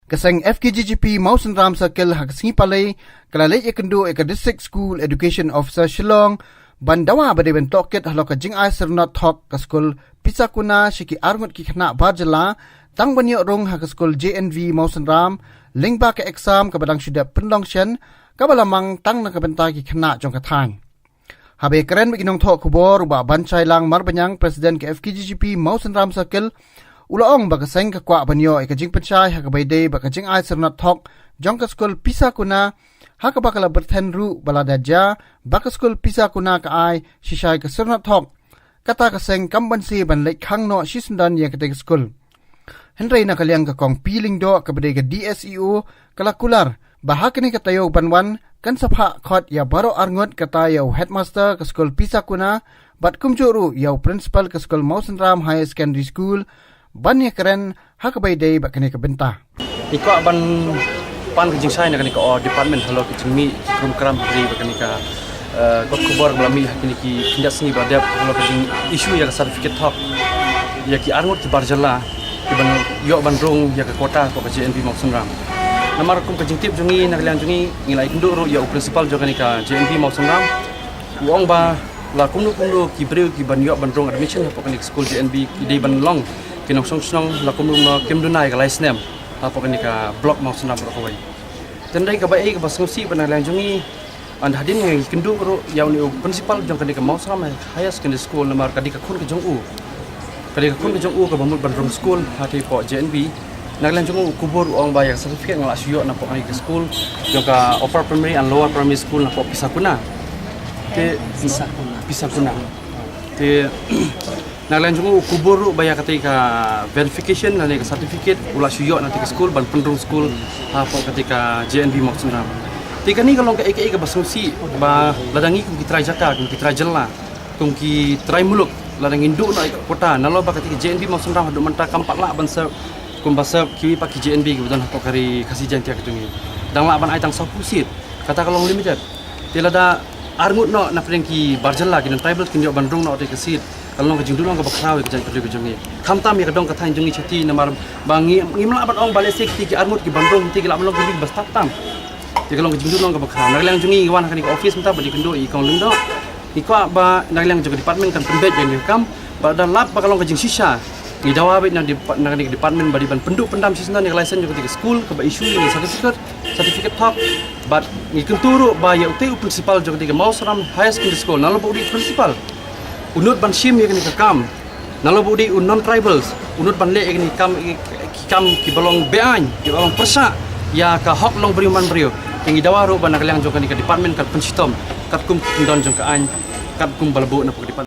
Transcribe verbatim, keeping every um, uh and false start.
Ka seng F K G G P Mawsynram Circle ha ka sngi Palei ka la leit ïakynduh ïa ka District School Education Officer Shillong ban dawa ba dei ban tohkit halor ka jingai syrnod thok ka skul Pisakuna sha ki arngut ki khynnah bar jylla, tang ban ïoh rung ha ka skul J N V Mawsynram lyngba ka exam kaba dang shu dep pynlong shen, kaba la mang tang na ka bynta ki khynnah jong ka thaiñ. Haba ïakren bad ki nongthoh khubor, u Bah Banshailang Marbaniang, President ka F K G G P Mawsynram Circle, u la ong ba ka seng ka kwah ban ïoh ïa ka jingpynshai ha kaba ïadei bad ka jingai syrnod thok jong ka skul Pisakuna, ha kaba ka la byrthen ruh ba lada jia ba ka skul Pisakuna ka ai shisha ïa ka syrnod thok, kata ka seng kam banse ban leit khang noh shisyndon ïa katei ka skul. Hynrei na ka liang ka Kong P Lyngdoh kaba dei ka D S E O ka la kular ba ha kane ka taïew ban wan kan sa phah khot ïa baroh arngut, kata ïa u headmaster ka skul Pisakuna bad kumjuh ruh ïa u principal ka skul Mawsynram Higher Secondary School ban ïakren ha kaba ïadei bad kane ka bynta. Ngi kwah ban pan ka jingshai na kane ka, oh, department halor ka jingmih ki krum kram ki briew bad kane ka, eh, kot khubor ba la mih ha kine ki khyndiat sngi ba la dep halor ka jing issue ïa ka certificate thok ïa ki arngut ki bar jylla ki ban ïoh ban rung ïa ka quota ka J N V Mawsynram. Namar kum ka jingtip jong ngi, na ka liang jong ngi, ngi la ïakynduh ruh ïa u principal jong kane ka J N V Mawsynram. U ong ba la kumno kumno ki briew ki ban ïoh ban rung admission hapoh kane ka skul J N V ki dei ban long ki nongshong shnong la kumno kumno kim duna ïa ka lai snem hapoh kane ka block Mawsynram baroh kawei. Te hynrei kaba ei kaba sngewsih ba na ka liang jong ngi, hadien ngi ïakynduh ruh ïa une u principal jong kane ka Mawsynram Higher Secondary School, namar ka dei ka khun ka jong u. Ka dei ka khun ka jong u kaba mut ban rung skul ha kane ka J N V. Na ka liang jong u, u kubur u ong ba ïa ka certificate nga la shu ïoh napoh kane ka skul jong ka Upper Primary and Lower Primary School napoh Pisakuna. Te Pisakuna. Pisakuna. Te na ka liang jong u, u kubur ruh ba ïa katei ka verification lane ka certificate u la shu ïoh na katei ka skul ban pynrung skul hapoh katei ka J N V Mawsynram. Te kane ka long kaei kaei kaba sngewsih ba lada ngi kum ki trai jaka, kum ki trai jylla, kum ki trai muluk, lada ngin duh noh ïa ka quota, nalor ba katei ka J N V Mawsynram haduh mynta kam pat lah ban serve kumba serve kiwei pat ki J N V kiba don hapoh ka ri Khasi Jaiñtia ka jong ngi. Dang lah ban ai tang sawphew seat, kata ka long limited. Te lada arngut noh na pdeng ki bar jylla, ki non tribal, kin ïoh ban rung noh katei ka seat, ka long ka jingduhnong kaba khraw ïa ka jaitbynriew ka jong ngi. Khamtam ïa ka dong ka thaiñ jong ngi shatei, namar ba ngi, ngim lah ban ong ba lehse kitei ki arngut ki ban rung, kitei ki lah ban long ki briew ba stad tam. Te ka long ka jingduhnong kaba khraw. Na ka liang jong ngi, ngi wan ha kane ka office mynta bad ïakynduh ïa i Kong Lyngdoh. Ngi kwah ba na ka liang jong ka department kan pynbeit ïa kane ka kam. Ba da lap ba ka long ka jingshisha, ngi dawa beit na dep-, na kane ka department ba dei ban pynduh pyndam shisyndon ïa ka license jong katei ka skul kaba issue ïa ka certificate, certificate thok. Bad ngi kyntu ruh ba ïa utei u principal jong katei ka Mawsynram Higher Secondary School, nalor ba u dei principal, u nud ban shim ïa kane ka kam. Nalor ba u dei u non-tribals, u nud ban leh ïa kane ka kam, ki kam kiba long be-aiñ, kiba long pyrshah ïa ka hok long briew man briew. Te ngi dawa ruh ba na ka liang jong kane ka department kan pynshitom katkum ki kyndon jong ka aiñ, katkum ba la buh napoh ka department.